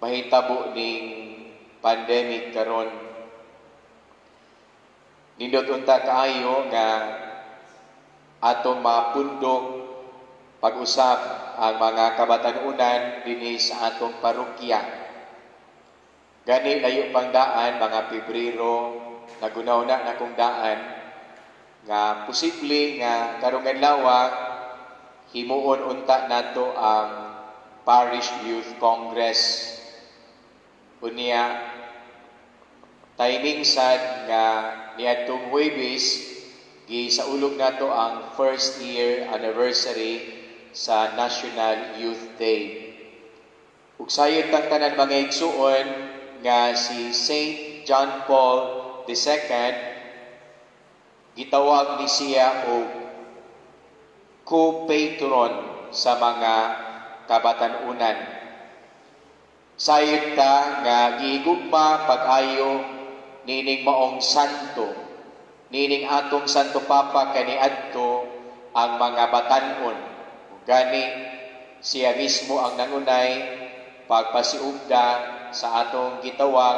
Mahitabo ning pandemic karon. Nindot unta kaayo nga atong mapundok pag-usab ang mga kabatanunan dinhi sa atong parokya. Gani layo pang daan, mga Pebrero, nagunaw na nakong daan nga posible nga karong adlaw himuon unta nato ang Parish Youth Congress. Unya timing sad nga niadtong Huwebes gisaulog nato ang first year anniversary sa National Youth Day. Ug sayod tang tanan, mga igsuon, nga si Saint John Paul II, gitawag ni siya og co-patron sa mga kabatanunan. Sayod ta nga gihigugma pag-ayo nining maong santo, nining atong Santo Papa kaniadto ang mga batanon. Gani siya mismo ang nangunay pagpasiugda sa atong gitawag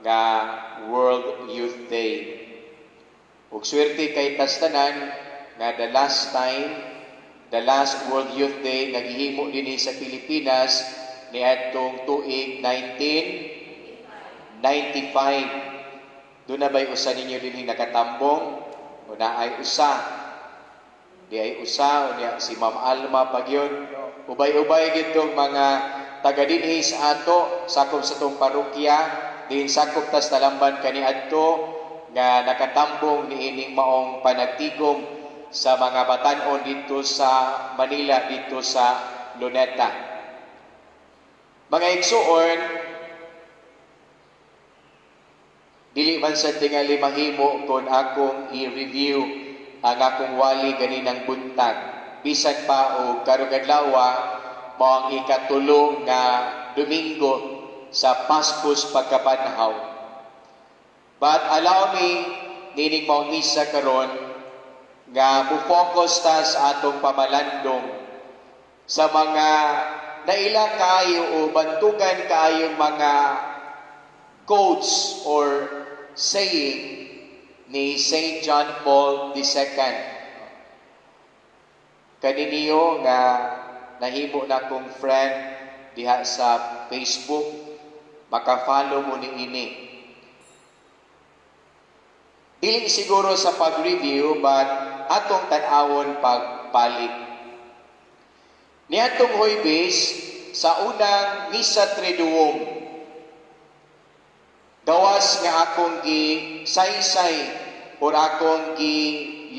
nga World Youth Day. Ug swerte kay tas tanan nga the last time, the last World Youth Day nga gihimo dinhi sa Pilipinas niadtong tuig 1995. Duna ba'y usa ninyo dinhi nakatambong? O naay usa? Di ay usa, unya si Ma'am Alma pag yun. Ubay-ubay gitong mga taga dinhi sa ato, sakop sa atong parokya, diin sakop tas Talamban kaniadto nga nakatambong niining maong panagtigom sa mga batanon dito sa Manila, dito sa Luneta. Mga igsuon, dili man sa tingali mahimo kung akong i-review ang akong wali ganinang buntag. Bisan pa og karong adlaw mao ang ikatulo nga Domingo sa Paskos pagkabanhaw. But allow me nining mao misa karon nga mo-focus ta sa atong pamalandong sa mga naila kaayo o bantugan kaayong mga quotes or saying ni Saint John Paul II. Kaniniyo nga nahimo na kong friend diha sa Facebook, maka-follow mo ni ini. Dili siguro sa pag-review, but atong tan-awon pagbalik. Niadtong Huwebes sa unang Misa Triduum, gawas nga akong gi saysay or akong gi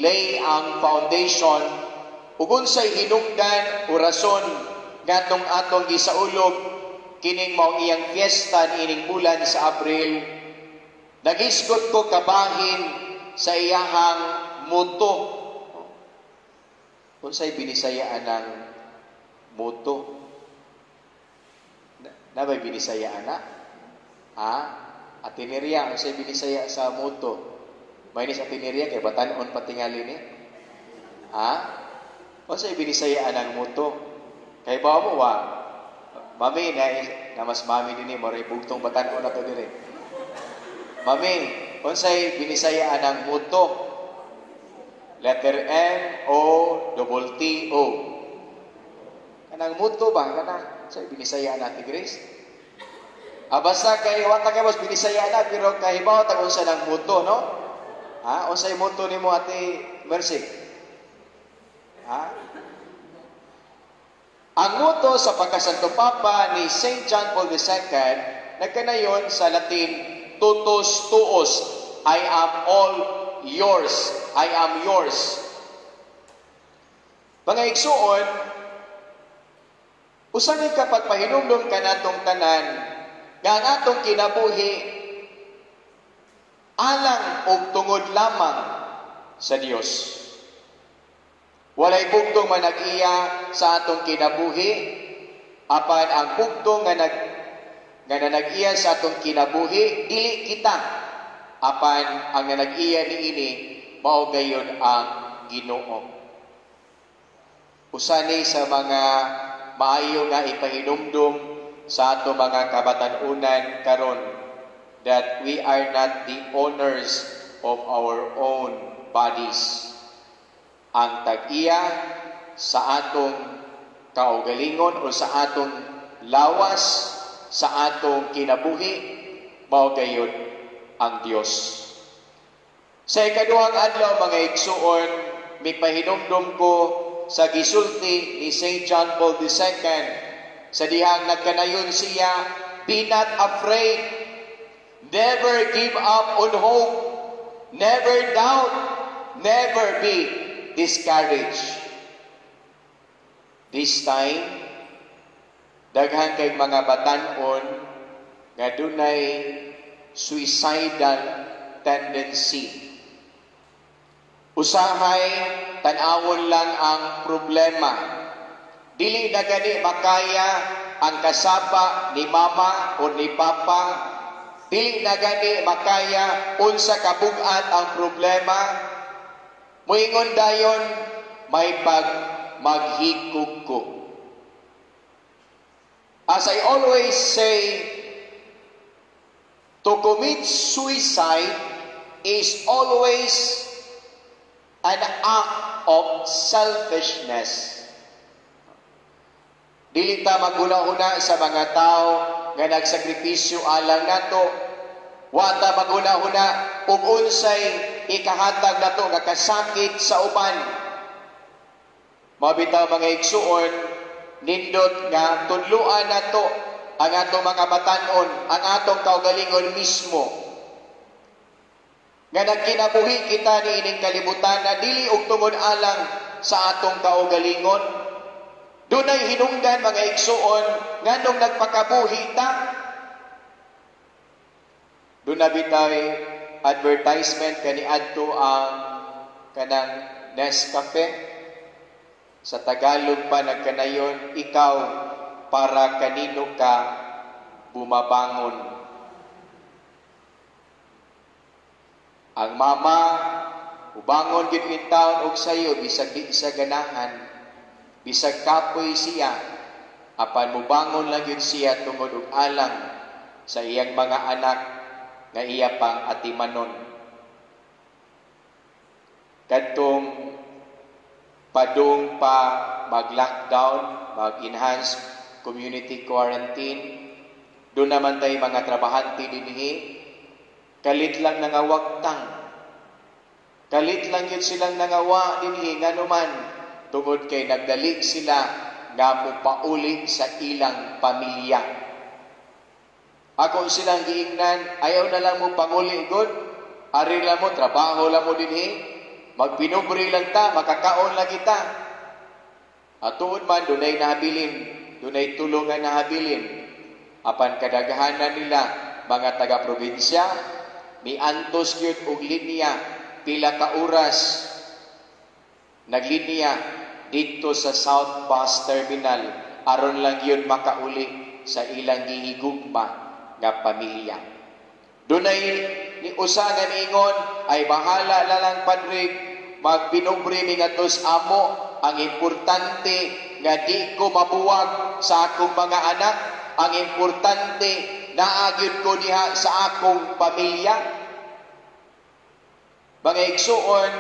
lay ang foundation ug unsay hinungdan o rason nganong atong gisaulog kining maong iyang fiesta niining bulan sa Abril, nagisgot ko kabahin sa iyahang motto. Unsay binisayaan ng motto? Na ba'y binisayaan na? Ha? Atineria, unsay binisaya sa motto? May nis atineria kay batan-on patingali ni. Ha? Unsay binisayaan ng motto? Kay ba mo wa? Mami na, na mas mami dinhi mo bugtong batan-on na to dire. Mami, unsay binisayaan ng motto? Letter M O double T O. Kanang motto ba kana? Unsay binisayaan natin, Grace? Ah, basta kay wa ta kay mas binisaya na, pero kahibaw ta unsa nang motto, no? Ha? Unsay motto nimo, Ate Mercy? Ha? Ang motto sa pagkasanto papa ni Saint John Paul II nagkanayon sa Latin, "Totus tuus," I am all yours, I am yours. Mga igsuon, usa ni kapag pahinumdum kanatong tanan nga ang atong kinabuhi alang og tungod lamang sa Dios. Walay bugtong manag-iya sa atong kinabuhi, apan ang bugtong nga nanag-iya sa atong kinabuhi dili kita, apan ang nanag-iya niini mao gayon ang Ginoo. Usa ni sa mga maayo nga ipahinumdum sa ato mga kabatan-unan karon, that we are not the owners of our own bodies. Ang tag-iya sa atong kaugalingon o sa atong lawas, sa atong kinabuhi, mao gayud ang Dios. Sa ikaduhang adlaw, mga igsuon, mipahinumdum ko sa gisulti ni St. John Paul II sa dihang nagkanayon siya, "Be not afraid, never give up on hope, never doubt, never be discouraged." This time, daghan kay mga batanon nga dunay suicidal tendency. Usahay, tan-awon lang ang problema. Dili na gani makaya ang kasapa ni mama o ni papa. Dili na gani makaya unsa kabugat ang problema. Muingon dayon, "May pag maghikog ko." As I always say, to commit suicide is always an act of selfishness. Dili ta maghuna-huna sa mga tao nga nagsakripisyo alang nato. Wa ta maghuna-huna ug unsay ikahatag nato nga kasakit sa uban. Mao bitaw, mga igsuon, nindot nga tudluan nato ang atong mga batanon, ang atong kaugalingon mismo, nga nagkinabuhi kita ni ining kalibutan na dili og tungod alang sa atong kaugalingon. Dunay hinungdan, mga igsuon, nganong nagpakabuhi ta. Duna bitay advertisement kaniadto ang kanang Nescafe. Sa Tagalog pa nagkanayon, "Ikaw, para kanino ka bumabangon?" Ang mama, ubangon gid in town og sayo bisag di siya ganahan, bisag kapoy siya, apan mubangon lang gyud siya tungod og alang sa iyang mga anak nga iya pang atimanon. Kadtong padung pa mag-lockdown, mag-enhance community quarantine, duna man tay mga trabahante dinhi, kalit lang nangawagtang. Kalit lang yun silang nangawa dinhi, nganuman tungod kay nagdali sila nga mopauli sa ilang pamilya. Ako silang giingnan, "Ayaw na lang mo panguli gud, ari lang mo, trabaho lang mo dinhi, magpinubre lang ta, makakaon lang kita." At tuod man, dunay nahabilin, dunay tulong nga nahabilin. Apan kadaghanan nila, mga taga-probinsya, miantos gyud og linya, pila ka oras, naglinya dito sa South Bus Terminal, aron lang yun makauli sa ilang gihigugma nga pamilya. Dunay ni usa nga niingon, "Ay, bahala na lang, Padre, magpinubre mi ngadto sa amo, ang importante nga di ko mabuwag sa akong mga anak, ang importante naa gyud ko diha sa akong pamilya." Mga igsuon,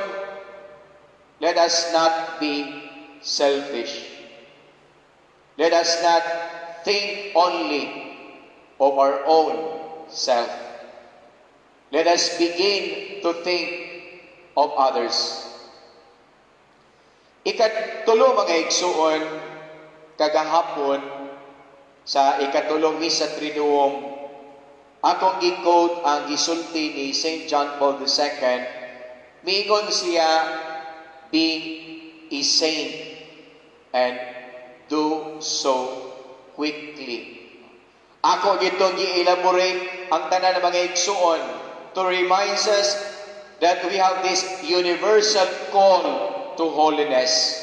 let us not be selfish. Let us not think only of our own self. Let us begin to think of others. Ikatulo, mga igsuon, kagahapon sa ikatulong Misa Triduum, akong gi-quote ang gisulti ni St. John Paul II. Miingon siya, "Be a saint and do so quickly." Ako gitong gi-elaborate ang tanan ng mga igsuon to remind us that we have this universal call to holiness.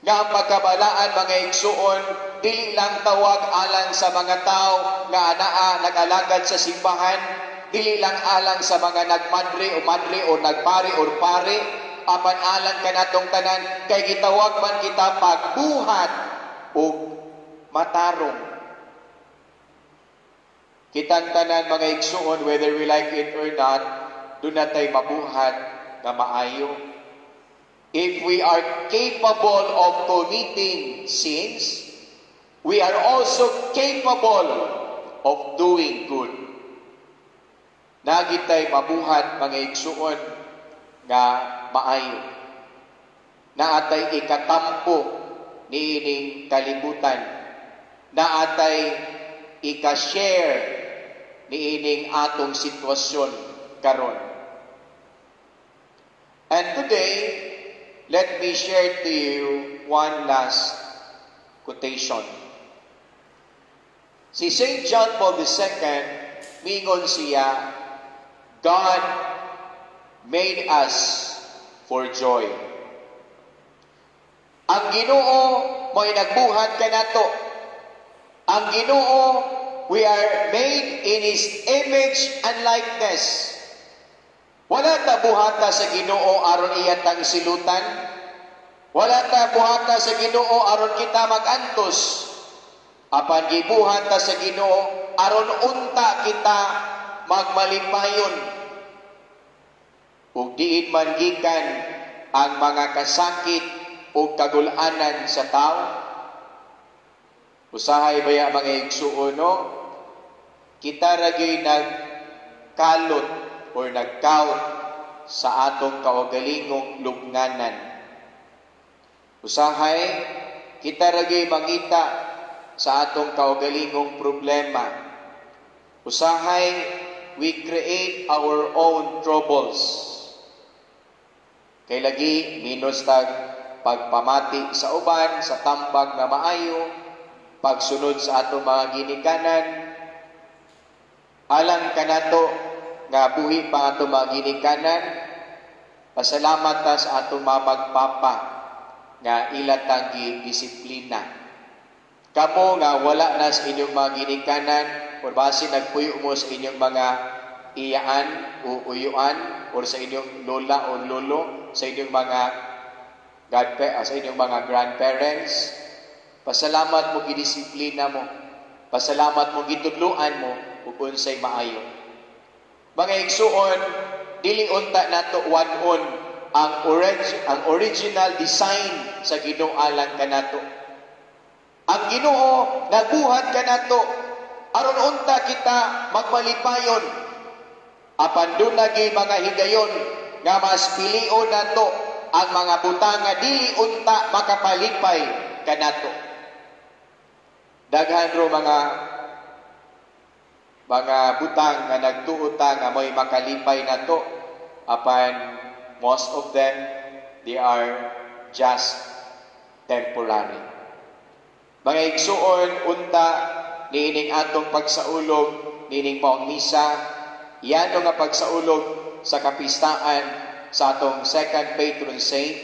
Nga ang pagkabalaan, mga igsuon, dili lang tawag alang sa mga tao nga anaa nag-alagad sa simbahan, dili lang alang sa mga nagmadre o madre o nagpari o pare, apan alang kanatong tanan kay gitawag man kita pagbuhat og matarong. Kitang tanan, mga igsuon, whether we like it or not, duna tay mabuhat nga maayo. If we are capable of committing sins, we are also capable of doing good. Naa gyud tay mabuhat, mga igsuon, nga maayo. Naa tay ikatampo niining kalibutan. Naa tay ika-share niining atong sitwasyon karon. And today, let me share to you one last quotation. Si St. John Paul II, mingon siya, "God made us for joy." Ang Ginoo mo'y nagbuhat kanato. Ang Ginoo, we are made in His image and likeness. Wala ta buhata sa Ginoo aron iya tang silutan. Wala ta buhata sa Ginoo aron kita magantos. Apan gibuhat ta sa Ginoo aron unta kita magmalipayon. Ug diin man gikan ang mga kasakit o kagulanan sa tao? Usahay baya, mga igsuon, no? Kita ra gyud nagkalot or nagkawt sa atong kaugalingong lubnganan. Usahay kita ra gyud mangita sa atong kaugalingong problema. Usahay we create our own troubles. Kay lagi minus tag pagpamati sa uban, sa tambag nga maayo, pagsunod sa atong mga ginikanan, alang kanato nga buhi pa atong mga ginikanan, pasalamat ta sa atong mama'g papa nga ila tang disiplina. Kamo nga wala na sa inyong mga ginikanan or basi nagpuyo mo sa inyong mga iyaan o uyuan or sa inyong lola o lolo, sa inyong mga God, sa inyong mga grandparents, pasalamat mo gidisiplina mo. Pasalamat mo gitudluan mo ug unsay maayo. Mga igsuon, dili unta nato wad-on ang original design sa Ginoo alang kanato. Ang Ginoo nagbuhat kanato aron unta kita magmalipayon. Apan duna gyud mga higayon nga mas pilion nato ang mga butang nga dili unta makapalipay kanato. Daghan ro mga butang nga nagtuo ta nga mo'y makalipay nato, apan most of them, they are just temporary. Mga igsuon, unta niining atong pagsaulog niining maong misa, yano nga pagsaulog sa kapistaan sa atong second patron saint,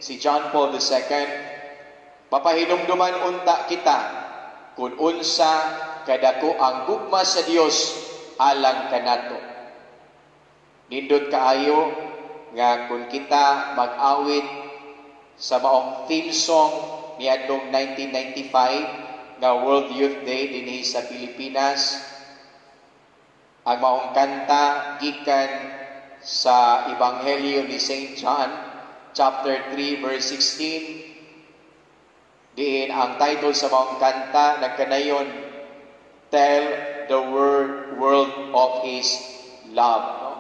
si John Paul II, mapahinumduman unta kita kung unsa kadako ang gugma sa Dios alang kanato. Nindot kaayo nga kung kita mag-awit sa maong theme song niadtong 1995 nga World Youth Day dinhi sa Pilipinas, ang maong kanta gikan sa Ebanghelyo ni St. John chapter 3 verse 16, diin ang title sa maong kanta nagkanayon "Tell the World of His Love," no?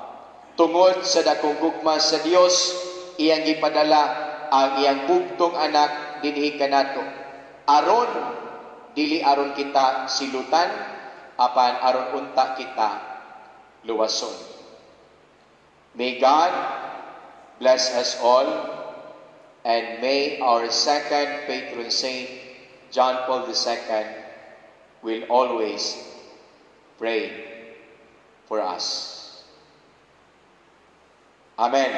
Tungod sa dakong gugma sa Dios, iyang gipadala ang iyang bugtong anak dinhi kanato. Aron dili aron kita silutan, apan aron unta kita luwason. May God bless us all and may our second patron saint, John Paul II, will always pray for us. Amen.